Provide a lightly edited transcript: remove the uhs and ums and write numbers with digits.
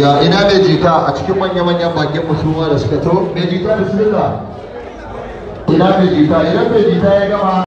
Godiya. Ina mai jita a cikin manya-manyan bakin musuma da suka to? Mai jita, bismillah. Ina mai jita? Idan mai jita ya gama.